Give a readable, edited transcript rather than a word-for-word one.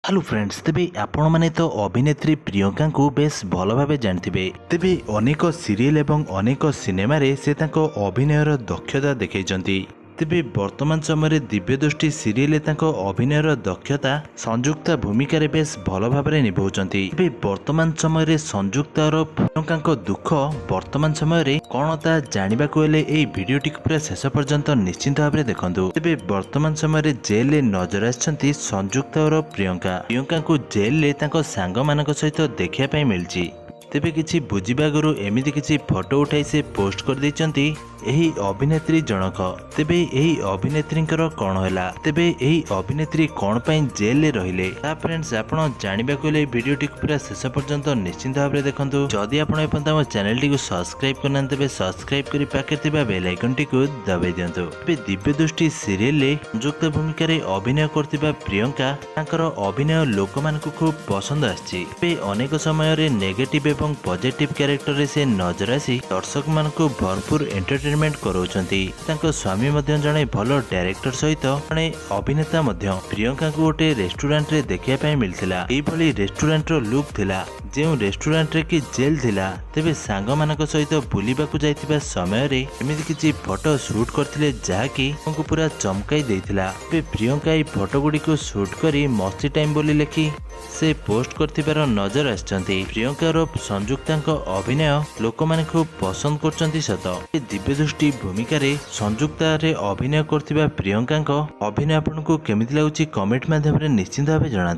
Hello friends, ତେବେ ଆପଣମାନେ ତ ଅଭିନେତ୍ରୀ ପ୍ରିୟଙ୍କାଙ୍କୁ ବେଶ ଭଲ ଭାବେ ଜାଣିଥିବେ। ତେବେ ଅନେକ ସିରିଏଲ ଏବଂ ଅନେକ ସିନେମାରେ ସେ ତାଙ୍କ ଅଭିନୟର ଦକ୍ଷତା ଦେଖାଇଛନ୍ତି। ତେବେ ବର୍ତ୍ତମାନ ସମୟରେ ଦିବ୍ୟ ଦୃଷ୍ଟି ସିରିଏଲରେ ତାଙ୍କ ଅଭିନୟର ଦକ୍ଷତା ସଂଯୁକ୍ତା ଭୂମିକାରେ ବେଶ ଭଲ ଭାବରେ ନିଭାଉଛନ୍ତି। ତେବେ ବର୍ତ୍ତମାନ ସମୟରେ ସଂଯୁକ୍ତାର ପ୍ରିୟଙ୍କାଙ୍କ ଦୁଃଖ ବର୍ତ୍ତମାନ ସମୟରେ କ'ଣ, ତାହା ଜାଣିବାକୁ ହେଲେ ଏହି ଭିଡ଼ିଓଟିକୁ ପୁରା ଶେଷ ପର୍ଯ୍ୟନ୍ତ ନିଶ୍ଚିନ୍ତ ଭାବରେ ଦେଖନ୍ତୁ। ତେବେ ବର୍ତ୍ତମାନ ସମୟରେ ଜେଲରେ ନଜର ଆସିଛନ୍ତି ସଂଯୁକ୍ତା ଓ ପ୍ରିୟଙ୍କା। ପ୍ରିୟଙ୍କାଙ୍କୁ ଜେଲରେ ତାଙ୍କ ସାଙ୍ଗମାନଙ୍କ ସହିତ ଦେଖିବା ପାଇଁ ମିଳିଛି। ତେବେ କିଛି ବୁଝିବା ଆଗରୁ ଏମିତି କିଛି ଫଟୋ ଉଠାଇ ସେ ପୋଷ୍ଟ କରିଦେଇଛନ୍ତି ଏହି ଅଭିନେତ୍ରୀ ଜଣକ। ତେବେ ଏହି ଅଭିନେତ୍ରୀଙ୍କର କ'ଣ ହେଲା, ତେବେ ଏହି ଅଭିନେତ୍ରୀ କ'ଣ ପାଇଁ ଜେଲରେ ରହିଲେ, ତା ଫ୍ରେଣ୍ଡସ୍ ଆପଣ ଜାଣିବାକୁ ହେଲେ ଏହି ଭିଡ଼ିଓଟିକୁ ପୁରା ଶେଷ ପର୍ଯ୍ୟନ୍ତ ନିଶ୍ଚିନ୍ତ ଭାବରେ ଦେଖନ୍ତୁ। ଯଦି ଆପଣ ଏପର୍ଯ୍ୟନ୍ତ ଆମ ଚ୍ୟାନେଲଟିକୁ ସବସ୍କ୍ରାଇବ୍ କରିନାହାନ୍ତି, ତେବେ ସବସ୍କ୍ରାଇବ୍ କରି ପାଖରେ ଥିବା ବେଲ୍ ଆଇକନ୍ଟିକୁ ଦବାଇ ଦିଅନ୍ତୁ। ତେବେ ଦିବ୍ୟ ଦୃଷ୍ଟି ସିରିଏଲରେ ସଂଯୁକ୍ତ ଭୂମିକାରେ ଅଭିନୟ କରୁଥିବା ପ୍ରିୟଙ୍କା, ତାଙ୍କର ଅଭିନୟ ଲୋକମାନଙ୍କୁ ଖୁବ୍ ପସନ୍ଦ ଆସିଛି। ତେବେ ଅନେକ ସମୟରେ ନେଗେଟିଭ ଏବଂ ପଜିଟିଭ କ୍ୟାରେକ୍ଟରରେ ସେ ନଜର ଆସି ଦର୍ଶକମାନଙ୍କୁ ଭରପୁର ଏଣ୍ଟରଟେନମେଣ୍ଟ କରାଉଛନ୍ତି। ତାଙ୍କ ସ୍ୱାମୀ ମଧ୍ୟ ଜଣେ ଭଲ ଡାଇରେକ୍ଟର ସହିତ ଜଣେ ଅଭିନେତା ମଧ୍ୟ। ପ୍ରିୟଙ୍କାଙ୍କୁ ଗୋଟେ ରେଷ୍ଟୁରାଣ୍ଟରେ ଦେଖିବା ପାଇଁ ମିଳିଥିଲା। ଏଇଭଳି ରେଷ୍ଟୁରାଣ୍ଟର ଲୁକ୍ ଥିଲା, ଯେଉଁ ରେଷ୍ଟୁରାଣ୍ଟରେ କି ଜେଲ୍ ଥିଲା। ତେବେ ସାଙ୍ଗମାନଙ୍କ ସହିତ ବୁଲିବାକୁ ଯାଇଥିବା ସମୟରେ ଏମିତି କିଛି ଫଟୋ ସୁଟ୍ କରିଥିଲେ, ଯାହାକି ତାଙ୍କୁ ପୁରା ଚମକାଇ ଦେଇଥିଲା। ତେବେ ପ୍ରିୟଙ୍କା ଏହି ଫଟୋ ଗୁଡ଼ିକୁ ସୁଟ୍ କରି ମସ୍ତି ଟାଇମ୍ ବୋଲି ଲେଖି ସେ ପୋଷ୍ଟ କରିଥିବାର ନଜର ଆସିଛନ୍ତି। ପ୍ରିୟଙ୍କାର ସଂଯୁକ୍ତାଙ୍କ ଅଭିନୟ ଲୋକମାନେ ଖୁବ୍ ପସନ୍ଦ କରୁଛନ୍ତି ସତ, ଦିବ୍ୟ ଦୃଷ୍ଟି ଭୂମିକାରେ ସଂଯୁକ୍ତାରେ ଅଭିନୟ କରୁଥିବା ପ୍ରିୟଙ୍କାଙ୍କ ଅଭିନୟ ଆପଣଙ୍କୁ କେମିତି ଲାଗୁଛି, କମେଣ୍ଟ ମାଧ୍ୟମରେ ନିଶ୍ଚିନ୍ତ ଭାବେ ଜଣାନ୍ତୁ।